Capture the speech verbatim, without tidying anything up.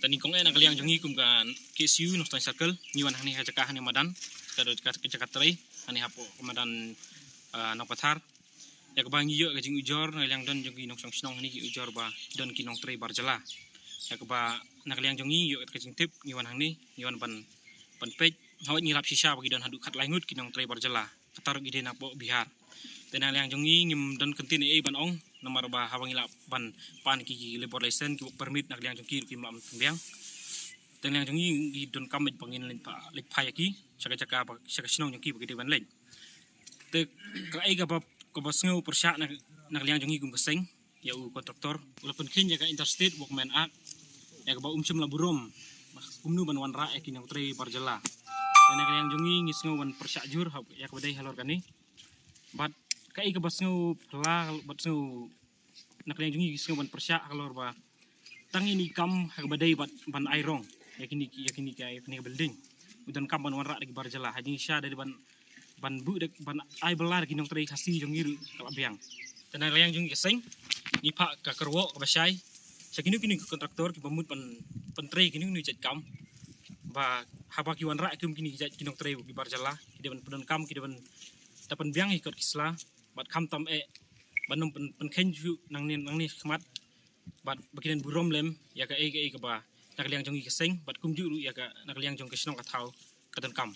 Tang nyngkong eh na ka liang jong ngi kum ka K S U Nongstoiñ Circle, ngi wan hangne ha jaka hangne madan, ka, ka, ka jaka trei hangne hapoh ka madan, ah, Nongpathar. Ïa kaba ngi ïoh ka jingujor na ka liang don jong ki nongshong shnong hangne, ki ujor ba don ki nongtrei bar jylla. Ïa kaba na ka liang jong ngi ïoh ka jingtip, ngi wan hangne, ngi wan ban, ban peit. Hawai ngi lap shisha ba ki don haduh khatlai ngut ki nongtrei bar jylla, kata ruh ki dei napoh Bihar. Te na ka liang jong ngi ngim don kyntien ei ei ban ong, namar ba haba ngi lah ban pan ki, ki labour license, ki work permit, na ka liang jong ki ruh kim lah ban pynbiang. Te na ka liang jong ngi ngi donkam ba ngin leit phai, leit phai ïa ki sha ka jaka ba, sha ka shnong jong ki ba ki dei ban leit. Te kaei kaba, kaba sngew pyrshah na, na ka liang jong ngi kum ka seng, ïa u contractor u la pynkheiñ ïa ka Interstate Workmen Act, ïa kaba um shym la burom kumno ban wanrah ïa ki nongtrei bar jylla. Te na ka liang jong ngi ngi sngew ban pyrshah jur ha, ïa kaba dei halor kane. Bad kaei kaba sngew phylla bad sngew, na ka liang jong ngi ngi sngew ban pyrshah halor ba tang ïa kane ka kam ha kaba dei bad ban ai rong ïa kine, ïa kine ka, ïa kane ka building, u donkam ban wanrah da ki bar jylla. Ha jingshisha da dei ban, ban buh da, ban ai bylla da ki nongtrei Khasi jong ngi ruh ka la biang. Te na ka liang jong ngi ka seng ngi phah ka kyrwoh kaba shai sha kino kino ki contractor kiba mut ban pyntrei kino kino ki jait kam, ba haba ki wanrah kum kine ki jait ki nongtrei ki bar jylla, ki dei ban pyndonkam, ki dei ban da pynbiang ïa ki kot ki sla, bad khamtam eh ban ym pyn, pynkheiñ shuh nangne, nangne shakhmat, bad ba kin burom lem ïa kaei kaei kaba na ka liang jong ngi ka seng, bad kumjuh ruh ïa ka na ka liang jong ka shnong ka thaw ka donkam.